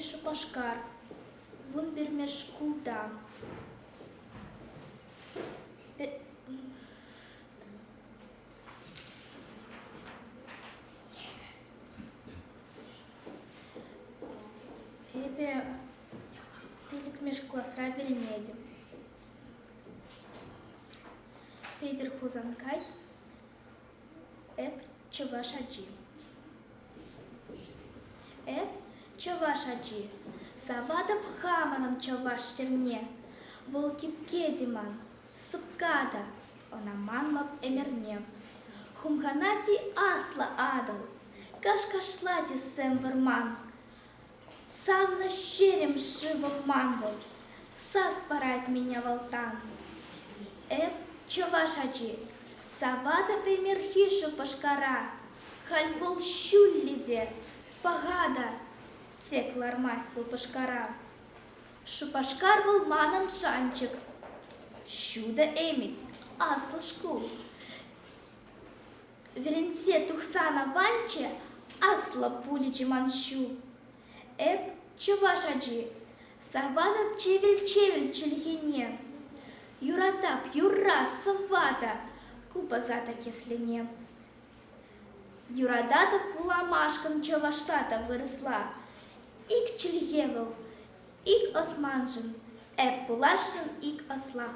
Шупашкар, вунпӗрмӗш шкулта. Эпӗ пиллӗкмӗш класра вӗренетӗп. Петӗр Хусанкай Эп чӑваш ачи. Эп чӑваш ачи. Саватӑп хамӑрӑн чӑваш ҫӗрне. Вӑл кипке те ман, сӑпка та, ӑна манмӑп ӗмӗрне. Хумханать-и аслӑ Атӑл, каш-кашлать-и сӗм вӑрман. Савнӑ ҫерем шывӑм ман вӑл, сас парать меня валтан. Эп чӑваш ачи, саватӑп ӗмӗрхи Шупашкара. Халь вӑл ҫӳллӗ те, паха та, тек лармасть лупашкара. Шупашкар вӑл манӑн шанчӑк, ҫутӑ ӗмӗт, аслӑ шкул. Вӗренсе тухсан аванччӗ, аслӑ пулӗччӗ ман ҫу. Эп чӑваш ачи, саватӑп чевел-чевел чӗлхене. Юратап юрра, сӑвва та, купӑса та кӗслене. Юрататӑп вуламашкӑн чӑвашла та вырӑсла. Ик чӗлхе вӑл, ик ӑс маншӑн, эп пуласшӑн ик ӑслах.